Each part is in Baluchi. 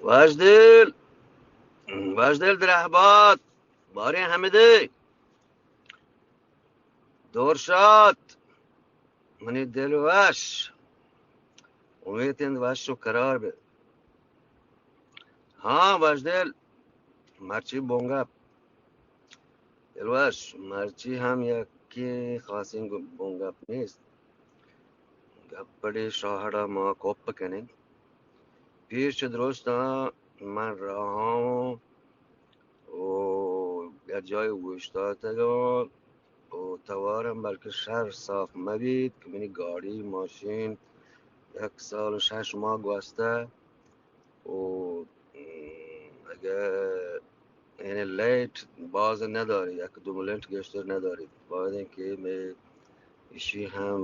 واجدل، واجدل درہبات، باریں ہمدے دور شات، منی دل وش، امیت انت وش و قرار بہ۔ ہاں واجدل، مرچی بونگپ، دل وش، مرچی ہم یکیں خاصیں گو-، بونگپ نیست۔ گپڑے شاہڑا ما کوپ کنیں۔ پیش چہ درستاں من راہاں و یک جاہے اوشتاتگاں و توارم بلکہ شہر صاف مبیت کہ منی گاڑی، ماشین یک سال و شش ماہ گوستہ و، م، اگہ یعنی لیٹ باز نداری، یک دو منٹ گیشتر نداری، باید انت کہ مئے ایشی ہم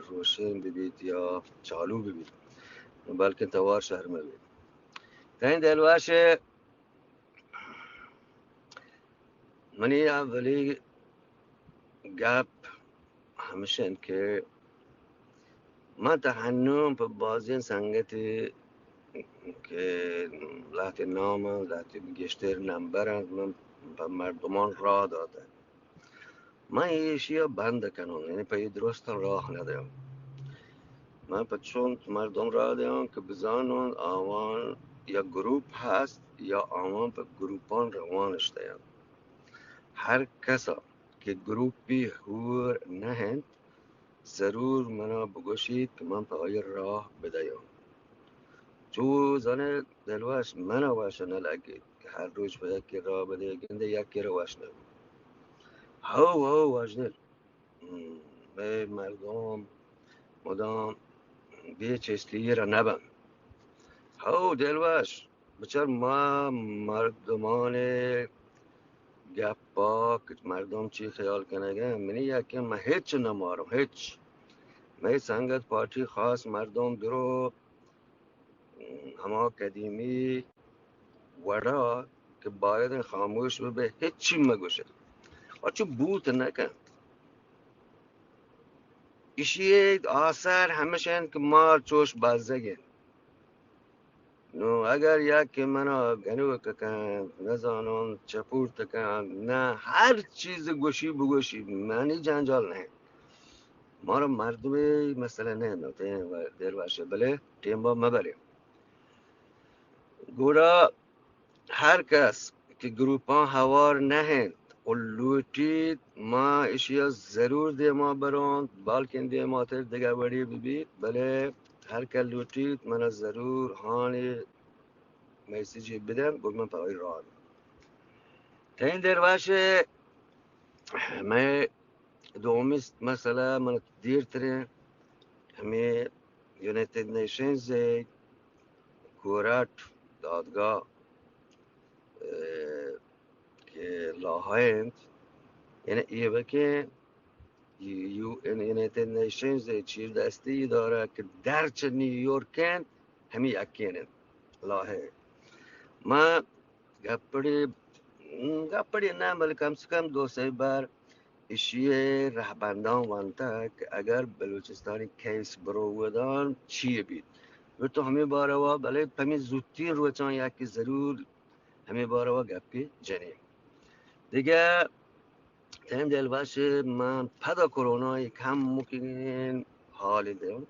روشن ببیت یا چالو ببیت، بلکن توار شہر مبیت۔ تئیں دل وش، منی اولی گپ ہمش انت کہ من تا ہنوں پہ بازیں سنگتے کہ لہتے نام انت، لہتے گیشتر نمبر انت، من پہ مردمان راہ داتگ۔ من ایشی ء بند کنوں، یعنی پہ اے درستاں راہ ندیاں۔ من پہ چنت مردم راہ دیاں کہ بزانن آوان یک گروپ ہست یا آوان پہ گروپان روانش دیاں۔ ہر کسا کہ گروپی ہور نہ انت، ضرور منا بگوشیت کہ من پہ آئی راہ بدیاں۔ چو زانے دلوش، منا وش نہ لگیت کہ ہر روچ پہ یکے راہ بدے، گندے یکے را وش نہ بو۔ ہو، ہو، وشدل۔ ہم، مئے مردم مدام بے چستی را نبن۔ ہو، دلوش، بچار ما مردمان گپا کہ مردم چی خیال کنگا، منی یقین ما ہچ نمارم، ہچ۔ مئے سنگت پارٹی خاص مردم درو ہما قدیمی وڑا کہ باید انت خاموش بہ بئے، ہچی مگوشے۔ اور چو بوت نہ کنت۔ ایشی آثار ہمیش انت کہ ما چوش بزگ انت۔ نو اگر یک کہ منا گنوک کنت، نزانم چپورت کنت، نہ ہر چیز گوشی بگوشی، منی جنجال نہ انت۔ مارا مردمی مسئلہ نہ انت، دل وش، بلے ٹیم با مبرے۔ گڑا ہر کس کہ گروپاں ہوار نہ انت و لوٹیت، ما اشیا ضرور دیما برانت، بلکن دیماتر دگہ وڑی ببیت، بلے ہر کس لوٹیت، منا ضرور ہانی میسجی بدنت، گڑا من پہ آئی راہ بباں۔ تئیں دلوش، مئے دومی مسئلہ من دیر تریں ہمے یونائیٹڈ نیشنز ء کورٹ، دادگاہ، ء، کہ لاہہ ء انت، یعنی ایوکیں یو این، یونائیٹڈ نیشنز ء چیر دستی ادارہ کہ در چہ نیویارک انت، ہمے یکین انت، لاہہ ء۔ ما گپڑے، گپڑے نہ، بلے کم سے کم دو سئے بار ایشی ء رہبنداں ونتگ کہ اگر بلوچستانی کیس برو ودان چی بیت؟ تو ہمے باروا، بلے پمی زوتیں روچاں یکے ضرور ہمے باروا گپے جنیں۔ دگہ تئیں دلوش، من پدا کرونا ء کمکیں حالے دیاں۔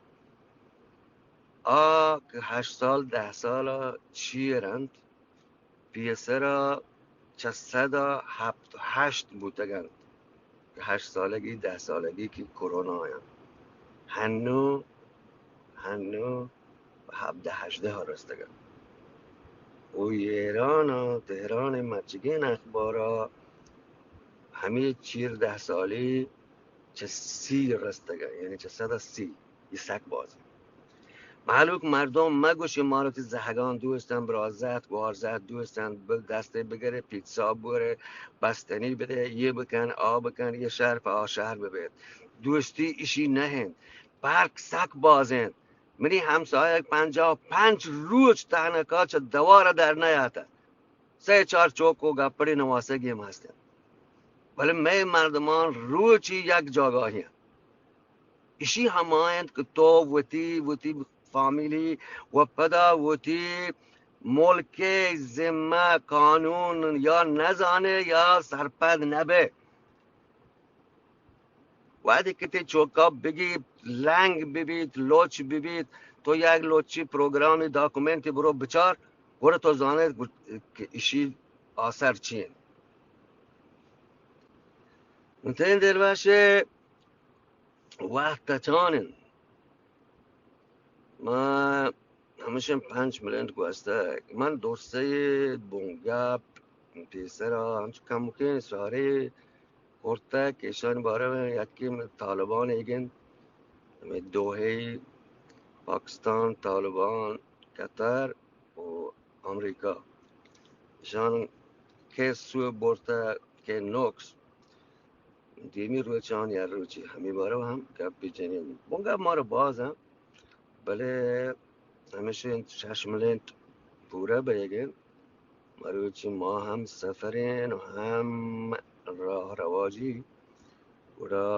آ کہ ہشت سال، دہ سال ء چیر انت، پیسرا چہ سد ء ہپت ہشت بوتگ انت کہ ہشت سالگی، دہ سالگی کہ کرونا ء انت۔ ہنو، ہنو ہبدہ ہژدہ ء رستگ انت۔ و ایران ء تہران ء مرچیگیں اخبار ء ہمے چیر دہ سالی چہ سی رستگ انت، یعنی چہ سد ء سی، اے سک باز انت۔ مہلوک، مردم مگوش، ما وتی زہگاں دوست انت، برازات، گوارزات دوست انت، بل دستے بگرے، پیتزا بورے، بستنی بدے، یہ بکن، آ بکن، یہ شہر پہ آ شہر ببیت۔ دوستی اشی نہ انت۔ فرق سک باز انت۔ منی ہمسایگ پنجاہ و پنچ روچ تہنکا چہ دوارا در نیاتہ۔ سئے چار چوک و گپڑے نواسگی ہم ہست انت۔ بلے مئے مردمان روچی یک جاگاہی انت۔ اشی ہما انت کہ تو وتی، وتی فامیلی و پدا وتی ملک ذمہ قانون یا نزانے یا سرپد نبے۔ وقتی کہ تی چوکا بگی، لنگ ببیت، لوچ ببیت، تو یک لوچی پروگرامی داکومنتی برو بچار، گڑا تو زانے کہ اشی آثر چی انت۔ من تین دل وقت تچان انت۔ ما ہمیشہ پنچ منٹ گوستہ، من دوستی بنگپ پیسرا ہمچو کمکیں ساری کرتہ کہ ایشانی بارہ ءَ یکے طالبان ایگن، ہمیں دوہی، پاکستان، طالبان، قطر و امریکہ، ایشان کہ سوء برتہ کہ نقص، دیمی روچان یا روچی ہمیں بارہ ہم گپ بجنین۔ بنگپ مارا باز ہیں، بلے ہمیشہ انت شش منٹ پورا بیگے۔ مروچی ما ہم سفرین و ہم راہ رواجی، گڑا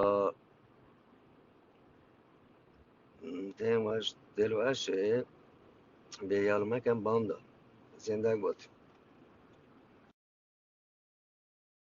دیم وش، دل وش، بے یال مکن باندا، زندگ بات۔